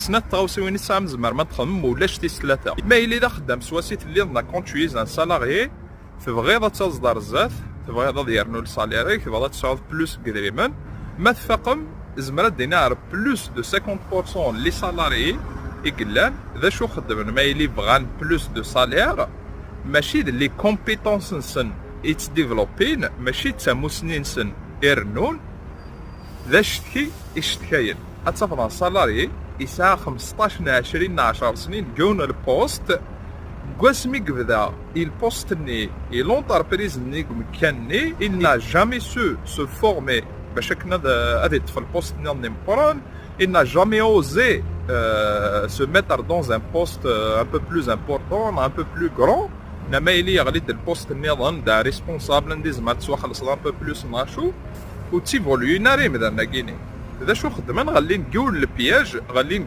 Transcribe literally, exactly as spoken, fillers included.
Snat tɣawsiwin i tesɛam tzemrem ad txedmem ulac tis tlata. Ma yili d axeddam swasi telliḍ neɣ quand tu es un salarié, tebɣiḍ ad taẓeḍ ar zdat, tebɣiḍ ad yernu le salaire-ik, tebɣiḍ ad tesɛuḍ plus n yedrimen, ma tfaqem, zemreɣ ad d-iniɣ ar plus de cinquante pour cent les salariés i yellan, d acu xeddmen ma yili bɣan plus de salaire, mačči d les compétences-nsen i ttdéveloppin, mačči d tamussni-nsen i rennun, d acetki i cetkayen. Ad tafeḍ un salarié yesɛa xmesṭac neɣ ɛecrin neɣ ɛecṛa snin deg yiwen le poste. Deg wasmi i yebda i le poste-nni, i l'entreprise-nni, deg umekkan-nni, il n'a jamais su se former bac akken ad, ad iṭṭef le poste-nniḍen imeqqren. Il n'a jamais osé, euh, se mettre dans un poste, euh, un peu plus important, un peu plus grand. Neɣ ma yili yeɣli-d le poste-nniḍen, d responsable, anda izmer ad tettwaxelṣeḍ un peu plus neɣ acu, ur ttivoluyen ara imdanen-agi-ni. D acu xeddmen? Ɣellin deg yiwen le piège, ɣellin